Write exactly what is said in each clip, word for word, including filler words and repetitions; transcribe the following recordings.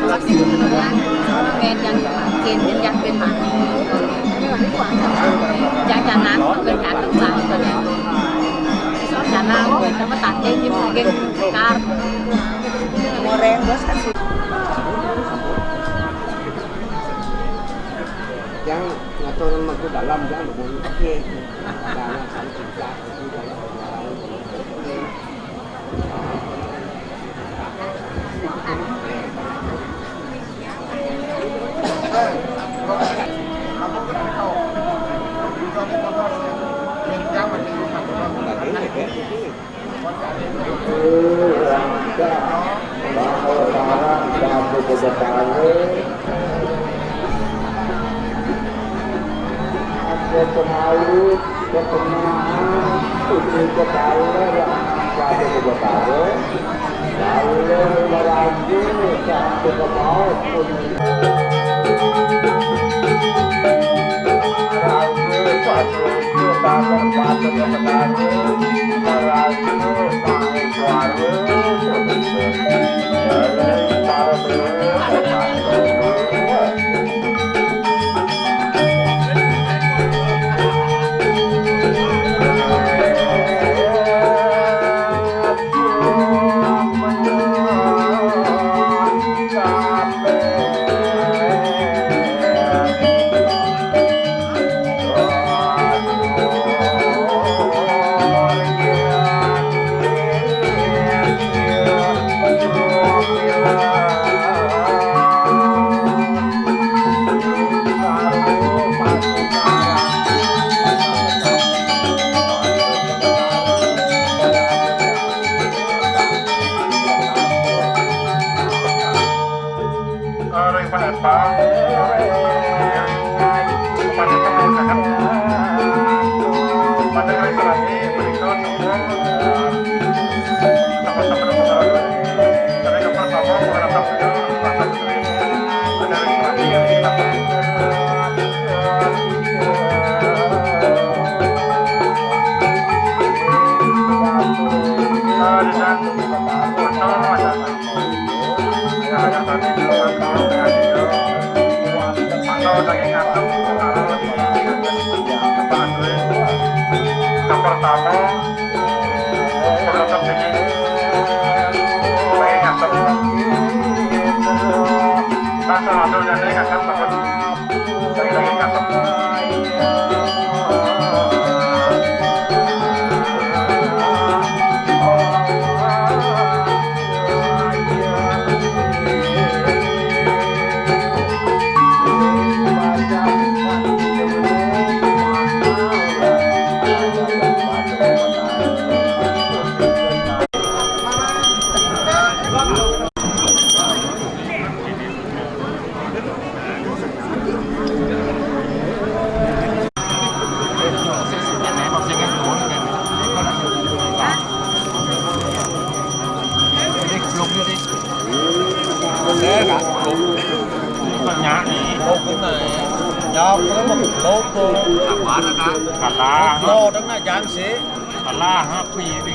Pasti kebetulan pengen yang yakin, yang yakin mati. Jajanan, pengen datang banget. Soalnya, gue sama tante ini mungkin kar. Goreng, bos, kasih. Yang ngatur metu dalam, jangan bunyi. Oke. Jangan sampai tidak. Ketenaran, ketenangan, itu ketahuan yang satu kebakaran, lalu merajuk sampai ke maut pun. Rajuk satu itu tak terpaksa kebakaran, merajuk mau suara. Nyak nih. Nyak, lu mau lopo. Sabar, Kak. Kata. Lo, deng na jang sih. Alah, api ini.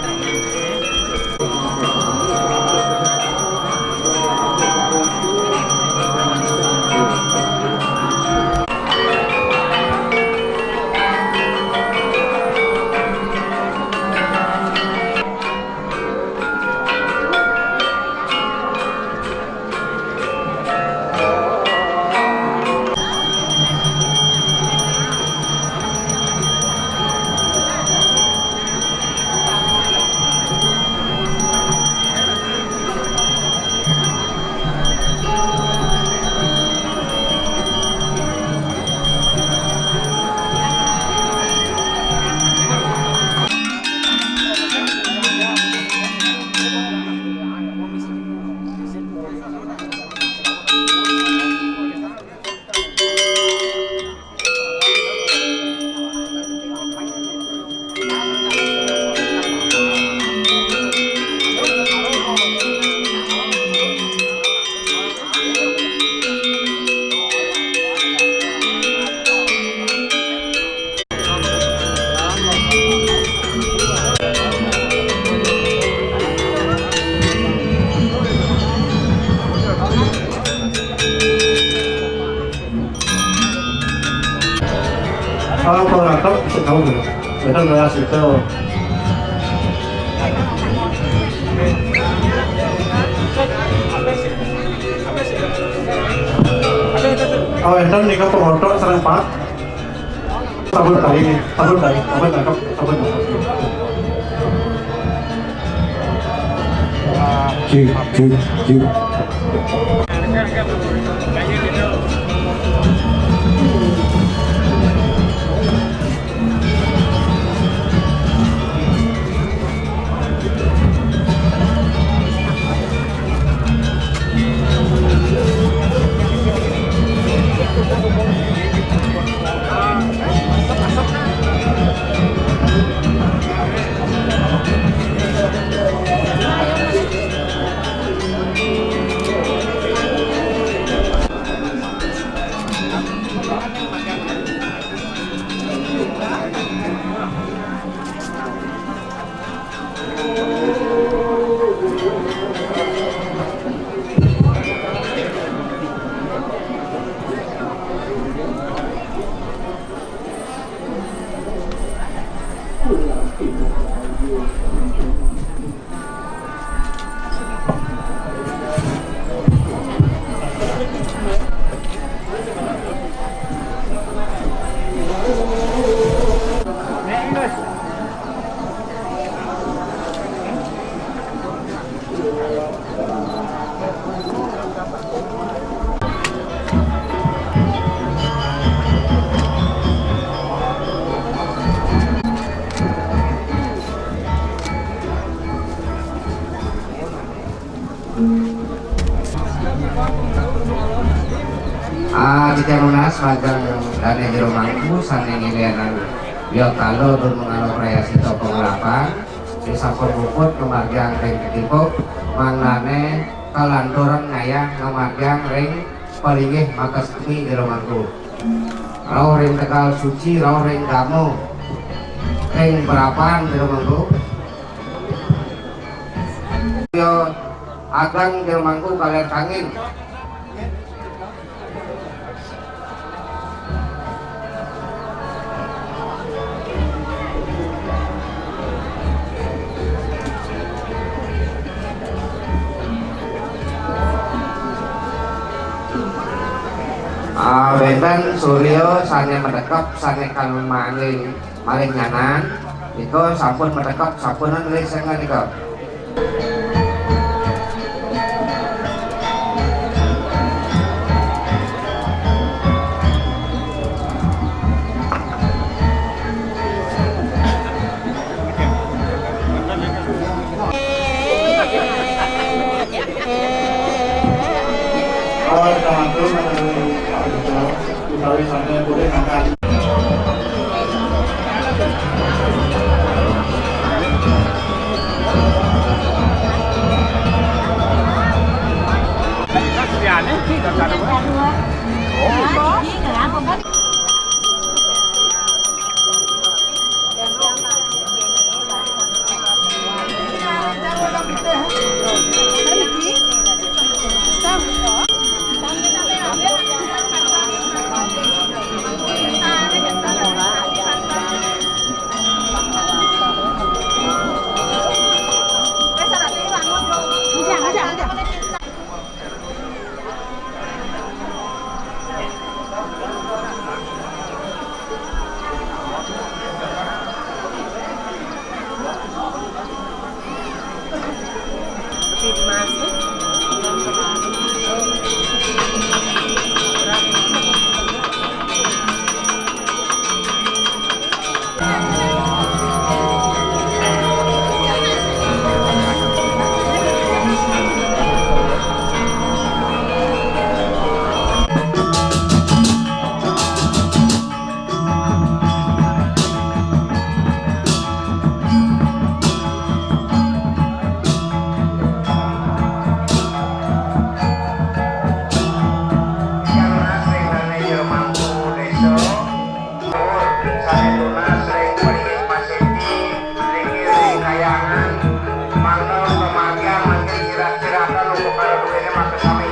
Betul, betul, situ. Oh, enten nika pengotok sareng Pak. Sabun tadi, sabun tadi, sabun tangkep, sabun tangkep. Cik, cik, cik. Ah, titah nunas majeng dané jero mangku sané ngilianan wiakala tur mangala prayascita pangelapan, sampun muput ngamargiang ring ketimpuk, mangdané kalanturang ngayah ngamargiang ring palinggih makasami jero mangku. Rauh ring tegal suci, rauh ring gama, ring berapan jero mangku. Yo, ageng jero mangku kaler kangin. Ah, wénten surya sané madekep, sané kal malih, malih nyanan, nika sampun madekep, sampunang ngalih senggan nika. Sané tunas ring pringis pasiki, niki ring kayangan, mangda pamargian mangkin cirak-cirakan upakara duéné makasami.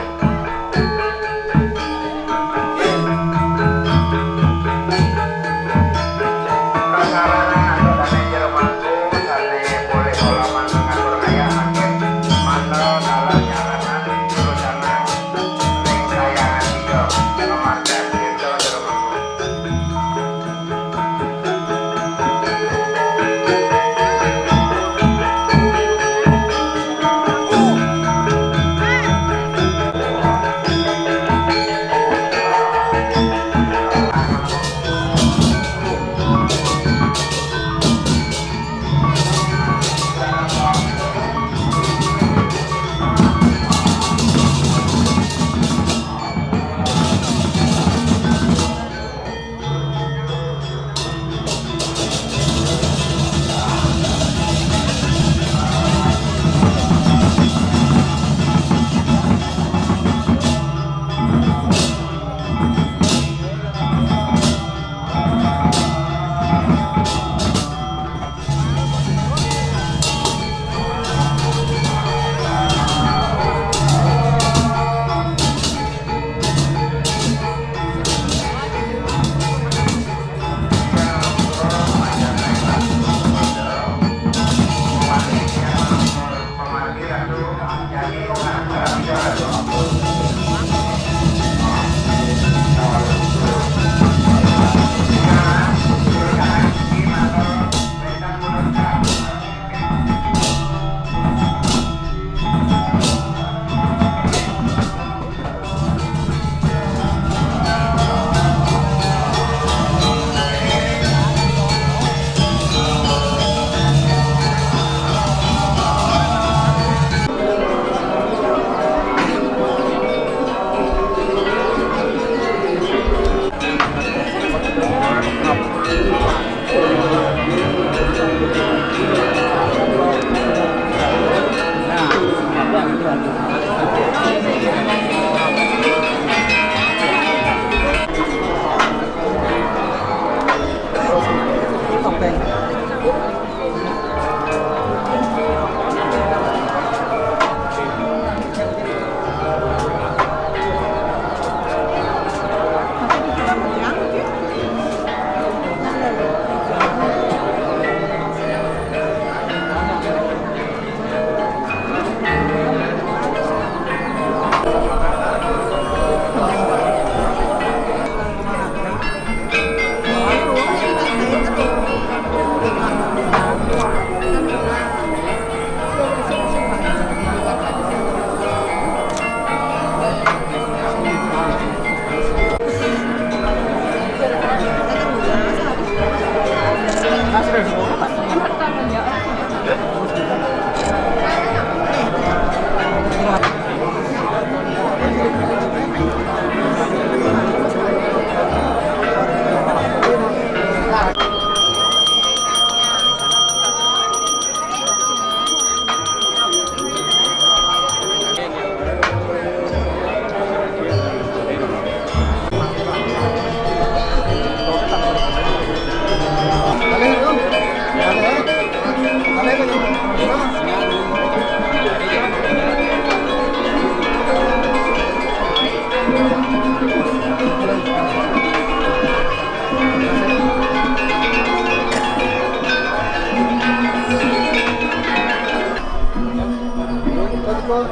Iko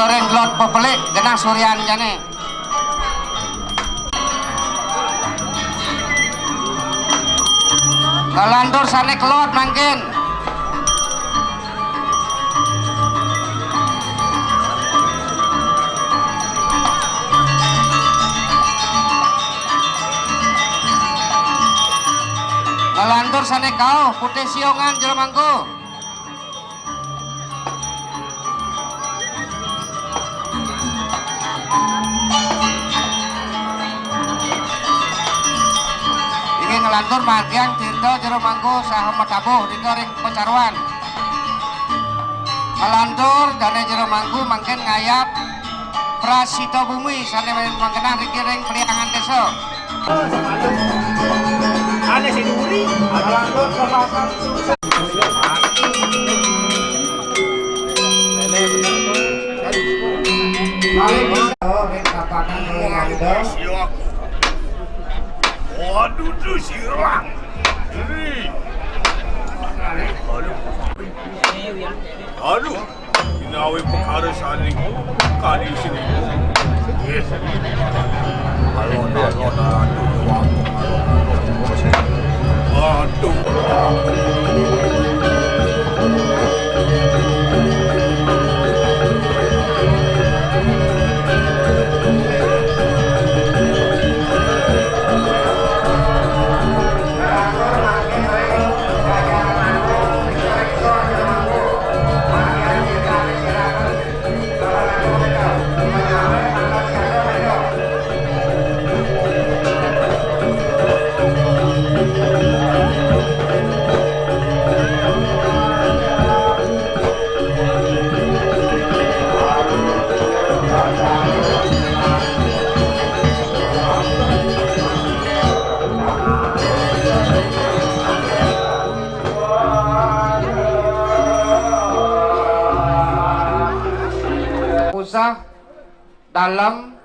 ring Lot Pepelik, genah suryan jani. Nglantur sané kelod mangkin. Nglantur sané kauh, Putih Siongan, Jero Mangku. Inggih nglantur margiang tinda Jero Mangku saha matabuh nika ring pacaruan. Nglantur dané Jero Mangku mangkin ngayab prasita bumi sané manggenah riki ring Peliangan Désa. Ané si Duri. Waduh, tuh sirang. Aduh. Aduh. Ginawi pekara saling kali sini. Yes. Alon, alon, aduh, aduh, aduh. Aduh. Usah Dalem,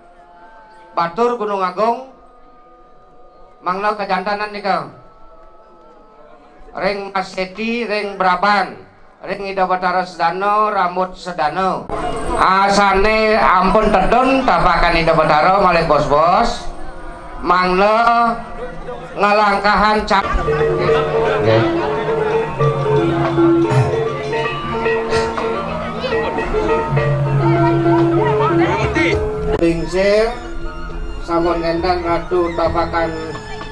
Batur Gunung Agung, mangda kajantenan nika. Ring Mas Seti, ring Braban, ring Ida Batara Sedana, rambut sedana. Asané ampun tedun tapakan Ida Batara malih bos-bos. Mangda ngalangkahan cap. Nggih. Lingsir, sampun énten Ratu tapakan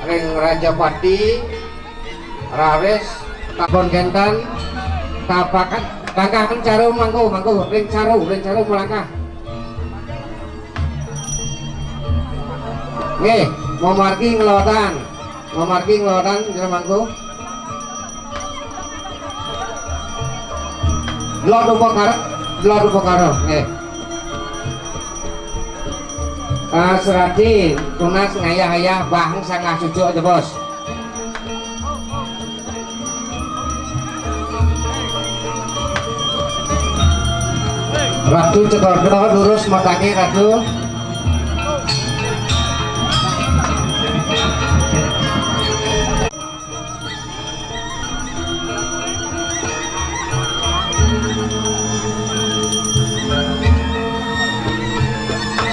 ring Rajapati, raris sampun énten tapakan, langkahan caru mangku, mangku, ring caru, ring caru malangkah. Nggih, mamargi ngelodan. Mamargi ngelodan, Jero Mangku. Lot upakara, lot upakara, nggih. Ah, seradi tunas ngayah-ayah bahang sangah cucuk aja, Bos. Ratu Cekordo, lurus matane, Ratu.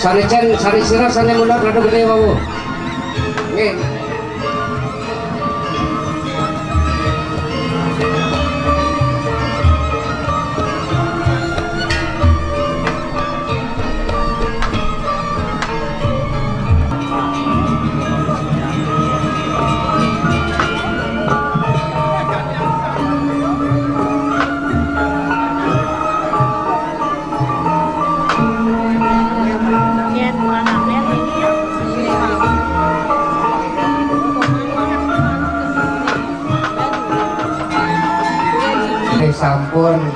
Sane cen, sane sira, sane mundhut, Ratu Gede wau. Nggih.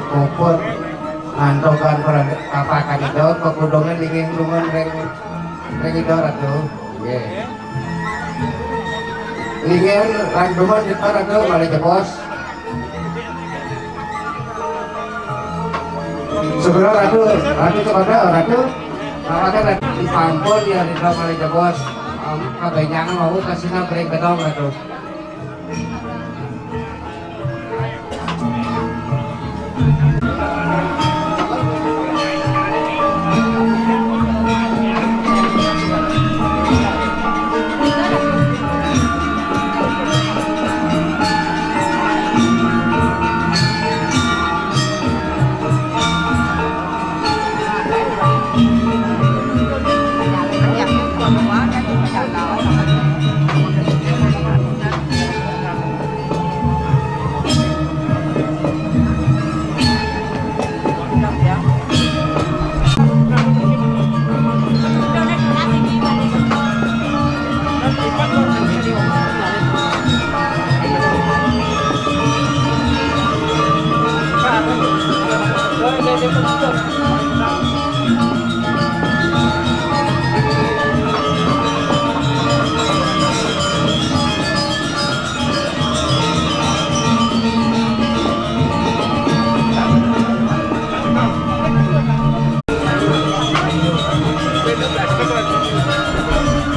Puput ngantokan perad-, kapakan Ida, pekudungan linggih dumun ring, ring Ida Ratu. Nggih. Linggih ring dumun Ida Ratu, malih jebos. Segera Ratu, Ratu cepata, Ratu. Kapakan Ratu, sampun ya Ida malih jebos. Em, kabenjangan wau kasineb ring gedong Ratu.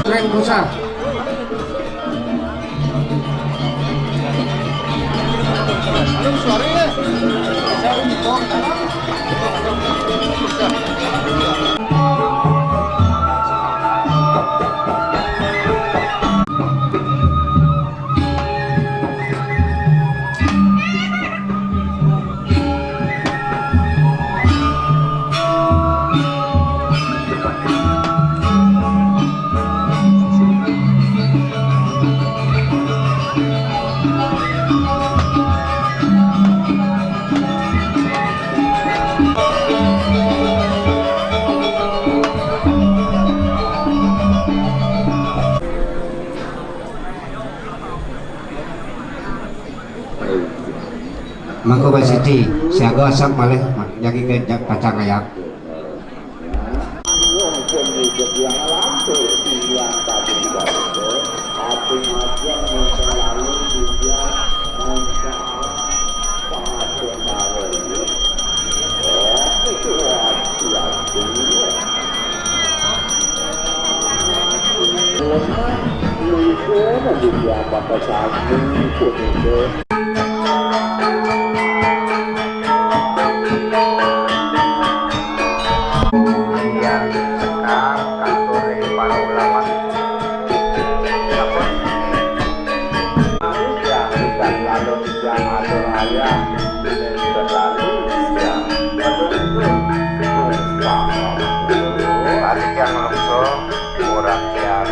Keren pusat. Mangku Pak Siti, siaga asap malih, jagi ke jak kacang ayam. Yang sekar kantor para ulama. Sampun. Yang tidak lalu yang atur ayah. Tidak lalu yang betul-betul. Adik yang langsung. Ora kian.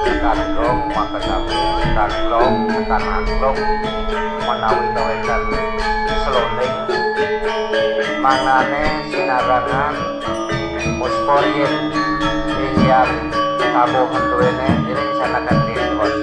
Sekan gong maka sami, sekan long, sekan angklung, menawi kawénten seloning, mangdané sinarengan muspor yen inggihan tabuh duwéné iring sanakan rinduan.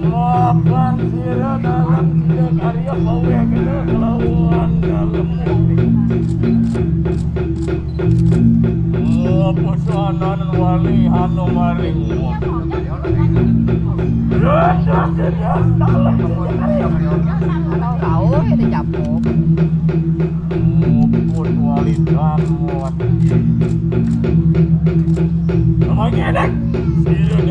Makan sira dalam sira karya pawe kena kelawan dalam. Apa sanan wali anu maring. Tahu kita capok. Muput walidan muat. Namanya enak. Sila